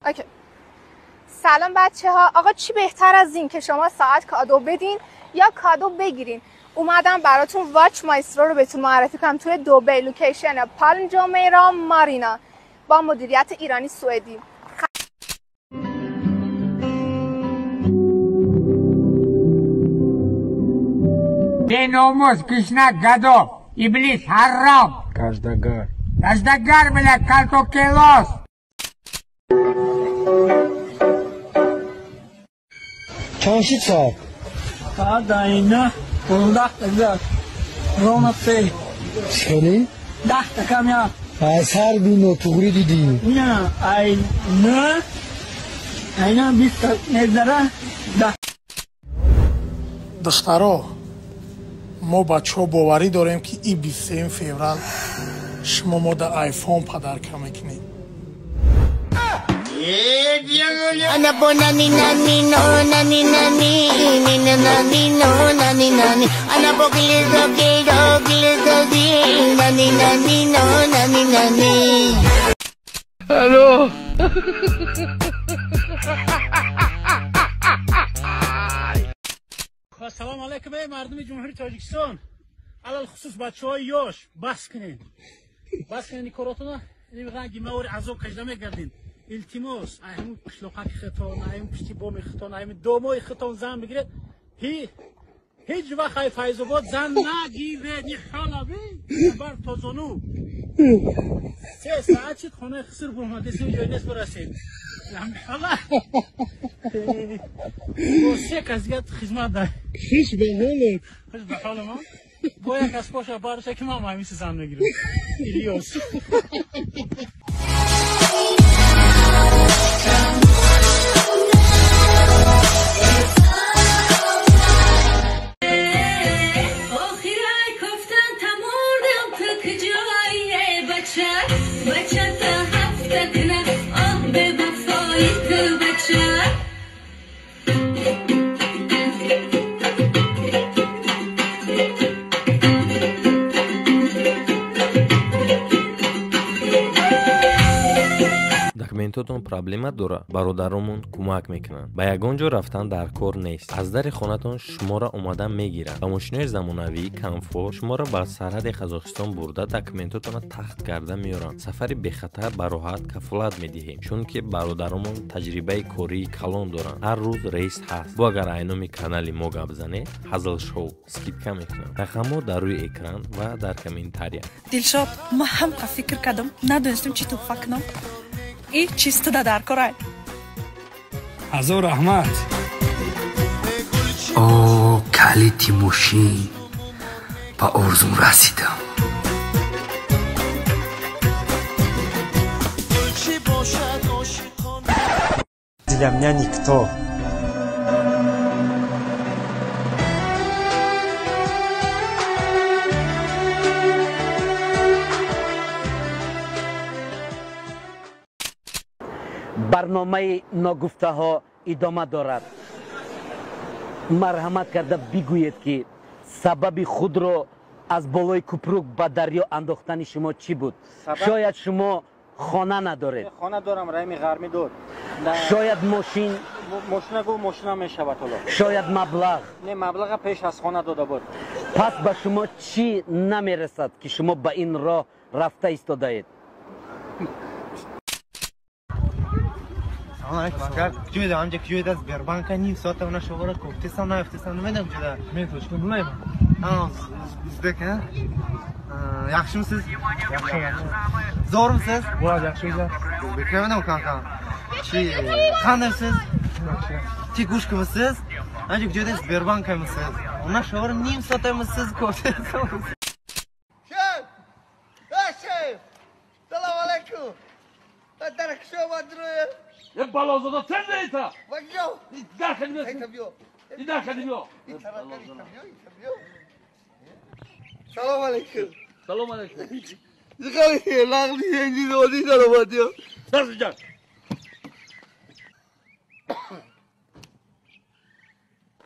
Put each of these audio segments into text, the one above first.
Okay. سلام بچه ها. آقا چی بهتر از این که شما ساعت کادو بدین یا کادو بگیرین؟ اومدم براتون Watch Maestro رو بهتون معرفی کنم توی دبی، location Palm Jumeirah Marina با مدیریت ایرانی سوئدی. بناموس کشنک گدو ابلیس حرام کاژدگر کاژدگر بله کالتوکلوس. چند شد ساعت؟ ساعت 9 15 ровно 3. خیلی؟ 10 کم یا سر بینو تغری دیدی؟ نه ای نه اینا 20 نظره 10. دخترا мо бачаҳо боварӣ дорем, ки и 23 феврал шумо мо дар айфон падарка мекунед. Алло. Салом алейкум эй мардуми ҷумҳурии Тоҷикистон, алалхусус бачаҳои ёш, бас кунед, бас кунед ин коротона. Ин ранги мавори азоб кашида мегардин. Илтимос, ай ҳамун қишлоқаки хитон, ай ҳамун пишти боми хитон, ай ҳамун домои хитон зан бигиред. Ҳеҷ вақт ай Файзобод зан нагиред. Ни ҳола би бар тозону 3 саат шид хонаи хиср бурмадесим, ҷой нест барасед. ҳола бо се кас дигар хизмат дар. Хиш ба ҳолат. Хиш ба ҳолам. Бо як кас боша бароша ки ман ҳамиси зан мегирам. Илёс. Документотон проблема дора, бародаромон кӯмак мекунанд. Ба ягон ҷо рафтан дар кор нест. Аз дари хонатон шуморо омада мегиранд. Ба мошинои замонавӣ комфорт шуморо ба сарҳади Қазоқистон бурда документотонро тахт карда меоранд. Сафари бехатар бароҳат кафолат медиҳем, чунки бародаромон таҷрибаи кории калон доранд. Ҳар рӯз рейс ҳаст. Бо агар айноми канали мо гап занед, Ҳазл Шоу скидка мекунанд. Рақамҳо дар рӯи экран ва дар комментария. Дилшод, ман ҳам фикр кардам, надонистам чӣ туҳфа кунам. И чисто да дар корай. Ҳазор раҳмат. О, калити мошин, ба орзум расидам. Для меня никто. Барномаи ногуфтаҳо идома дорад. Марҳамат карда бигӯед, ки сабаби худро аз болои купрук ба дарё андохтани шумо чӣ буд? Шояд шумо хона надоред. Хона дорам, раими ғармӣ дод. Шояд мошин. Мошина гу мошина мешавад ҳоло. Шояд маблағ. Не, маблаға пеш аз хона дода буд. Пас ба шумо чӣ намерасад, ки шумо ба ин роҳ рафта истодаед? Салом алейкум, ака. Куҷо медам? Ҳамҷа куҷо еда? Сбербанка ним соата она шовара кофтесам, наёфтесам, намедам куҷода. Мен точка билmayman. А, узбек, а? Yaxshimisiz? Yaxshi, yaxshi. Zo'rmisiz? Bo'ladi, yaxshi o'zi. O'zbek nimada kanka? Чи qandaysiz? Yaxshi. Tikushkamisiz? Ancha куҷода Сбербанкамisiz? Она шовара ним соатамisiz кофтесам. Шеф! Эй, шеф! Салом алейкум! یه بالازاده تن دیتا. Вагё! Дар хадим. Айта биё. Дар хадим биё. Салом алейкум. Салом алейкум. Зихали лағли енди доди саломатиё. Даст ҷан.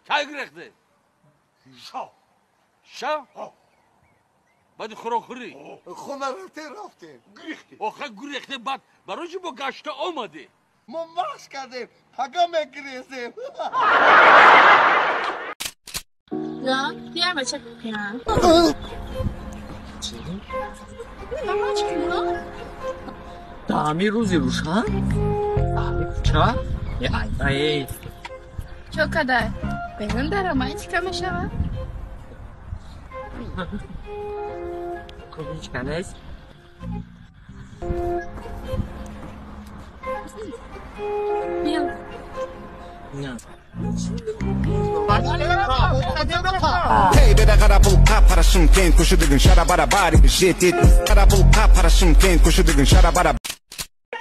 Чай гирехте? Шав. Шав? Баъди хӯрокхӯрӣ. Хона рафте рафте. Гурехте. Охир гурехте, баъд барои чӣ бо гашта омадӣ? Мо машқ кардем, пага мегирезем. Я бача кунам. Да ҳамин рӯзи рӯшан? Ҳамин кӯча? Ай. Чо кадай? Берун дар романтика мешавад? Ҳеҷ нест.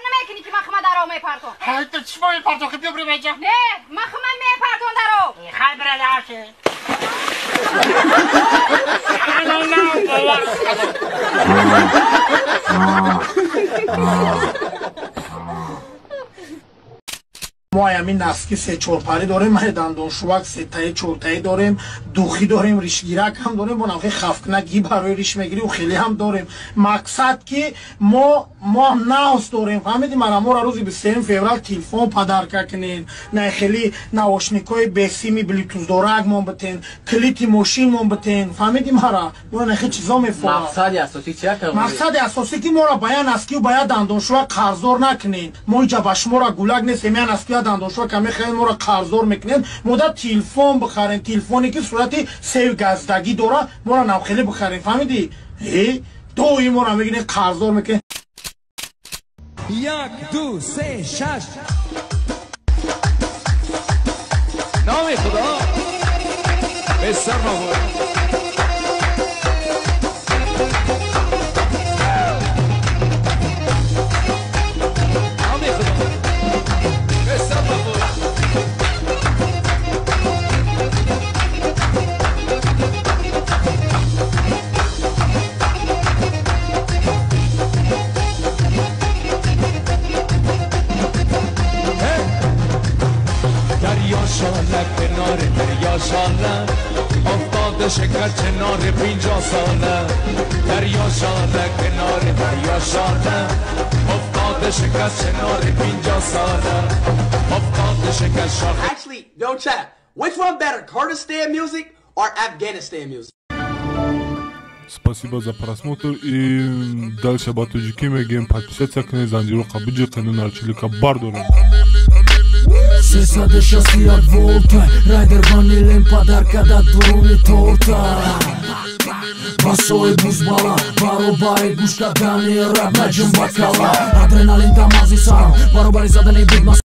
Намекунӣ ки ман хума дар об мепартом. Ҳай, ту чӣ мепартохи? Биё бирем айҷа. Не, ман хума мепартом дар об. Хай бирадаки. Мо ҳамин наски се-чорпарӣ дорем, ман дандоншувак сетаи чортаи дорем, духӣ дорем, ришгирак ҳам дорем, бо навхи хафкнаги барои риш мегирӣ ва хеле ҳам дорем. Мақсад ки мо ҳам наҳс дорем, фаҳмидӣ? Мара моро рӯзи 23 феврал телефон падарка кунен, на хеле наушникҳои бесими блютуздорак мон битен, калити мошин мон битен, фаҳмидӣ мара? Мо нахи чизо мефорам. Мақсади асосӣ чи ака? Мақсади асосӣ ки моро ба я наскию ба я дандоншувак қарздор накунен. Мо иҷа ба шуморо гулак нестем, я наскию дандоншува ка мехарем, моро қарздор мекунен. Мода телефон бихарем, телефоне ки сурати сев газдагӣ дора, моро навхеле бихарем, фаҳмидӣ? Э, доим моро мегирен қарздор мекунен. 1, 2, 3, 6. Номи Худо бисёр мабод. Номи Худо бисёр мабод. دریا شانه کنار دریا شانه افتاده شکر چنار 50 ساله. دریا شانه کنار دریا شانه افتاده شکر چنار 50 ساله افتاده شکر شاخه. Actually, don't chat. Which one better, Kurdistan music or Afghanistan music? Спасибо за просмотр и дальше ба тоҷикӣ мегӯем подписаться кунед, занҷироқа биҷиқену нарчилика бардорем. 361 волта Райдер ванилем подарка да дуруни торта. Басои бузбала баробари гӯш кардани раб наҷум ба кала. Адреналин дар мағзи сарам баробари задани бигмас.